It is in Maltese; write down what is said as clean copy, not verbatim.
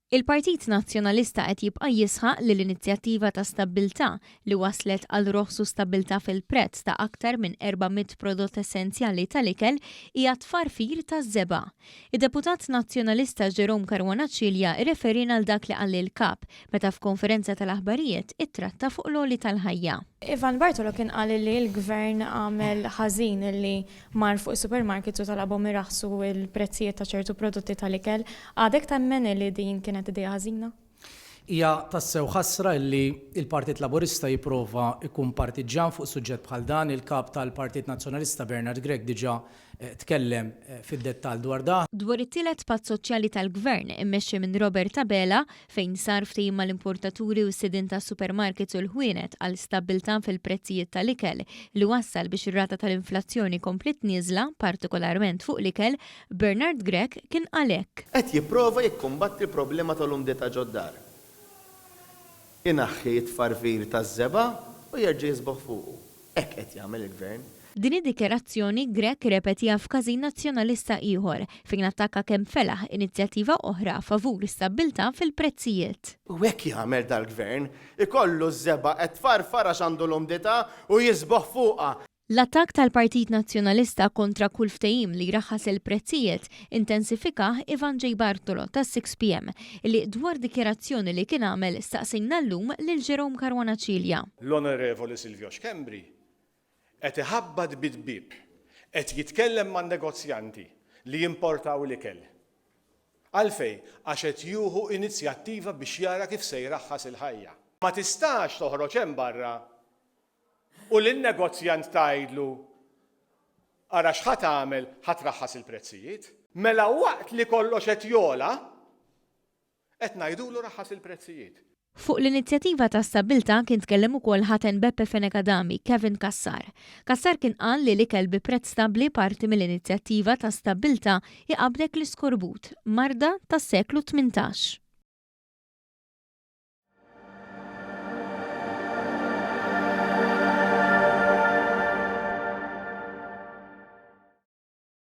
Il-Partit Nazzjonalista qed jibqa' jisħaq li l-inizjattiva ta' stabbiltà, li wasslet għal roħs u stabbiltà fil-prezz ta' aktar minn 400 prodott essenzjali tal-ikel, hija tfarfir taż-żebgħa. Id-Deputat Nazzjonalista Jerome Caruana Cilia rreferiena għal dak li qal il-Kap meta f'konferenza tal-aħbarijiet ittratta fuq l-għoli tal-ħajja. Ivan Bartolo kien qal li l-Gvern għamel ħażin li mar fuq is-supermarkets u talabhom iraħħsu l-prezzijiet ta' ċertu prodotti tal-ikel. Għadek temmen li din kienet idea ħażina? Hija tassew ħasra li l-Partit Laburista jipprova jkun partiġġjan fuq suġġett bħal dan. Il-Kap tal-Partit Nazzjonalista Bernard Grech diġà tkellem fid-dettall dwar dan. Dwar it-tielet patt soċjali tal-Gvern immexxi minn Robert Abela fejn sar ftehim mal-importaturi u s-sidien tas-supermarkets u l-ħwienet għal stabbiltà fil-prezzijiet tal-ikel li wassal biex ir-rata tal-inflazzjoni kompliet nieżla, partikolarment fuq l-ikel, Bernard Grech kien qal hekk. Qed jipprova jikkumbatti l-problema tal-umdità ġod-dar. Inaħħi t-tfarfir taż-żebgħa u jerġa' jiżbogħ fuqu. Hekk qed jagħmel il-Gvern. Din id-dikjarazzjoni Grech irrepetiha f'każin Nazzjonalista ieħor, fejn attakka kemm felaħ inizjattiva oħra favur stabbiltà fil-prezzijiet. U hekk jagħmel dal-Gvern, ikollu ż-żebgħa qed tfarfar għax għandu l-umdità u jiżbogħ fuqha. L-attakk tal-Partit Nazzjonalista kontra kull ftehim li jraħħas il-prezzijiet intensifikah Ivan J. Bartolo tas-6PM, li dwar dikjarazzjoni li kien għamel staqsejna llum lil Jerome Caruana Cilia. L-Onorevoli Silvio Schembri qed iħabbat bieb bieb, qed jitkellem man-negozjanti li jimportaw l-ikel. Għalfejn? Għax qed jieħu inizjattiva biex jara kif se jraħħas il-ħajja. Ma tistax toħroġ hemm barra u lin-negozjant tgħidlu ara x'ħa tagħmel ħa traħħas il-prezzijiet. Mela waqt li kollox qed jogħla, qed ngħidulu raħħas il-prezzijiet. Fuq l-inizjattiva ta' stabbiltà kien tkellem ukoll ħaten Beppe Fenech Adami, Kevin Cassar. Cassar kien qal li l-ikel bi prezz stabbli parti mill-inizjattiva ta' stabbiltà iqabbdek l-iskorbut, marda tas-seklu 18.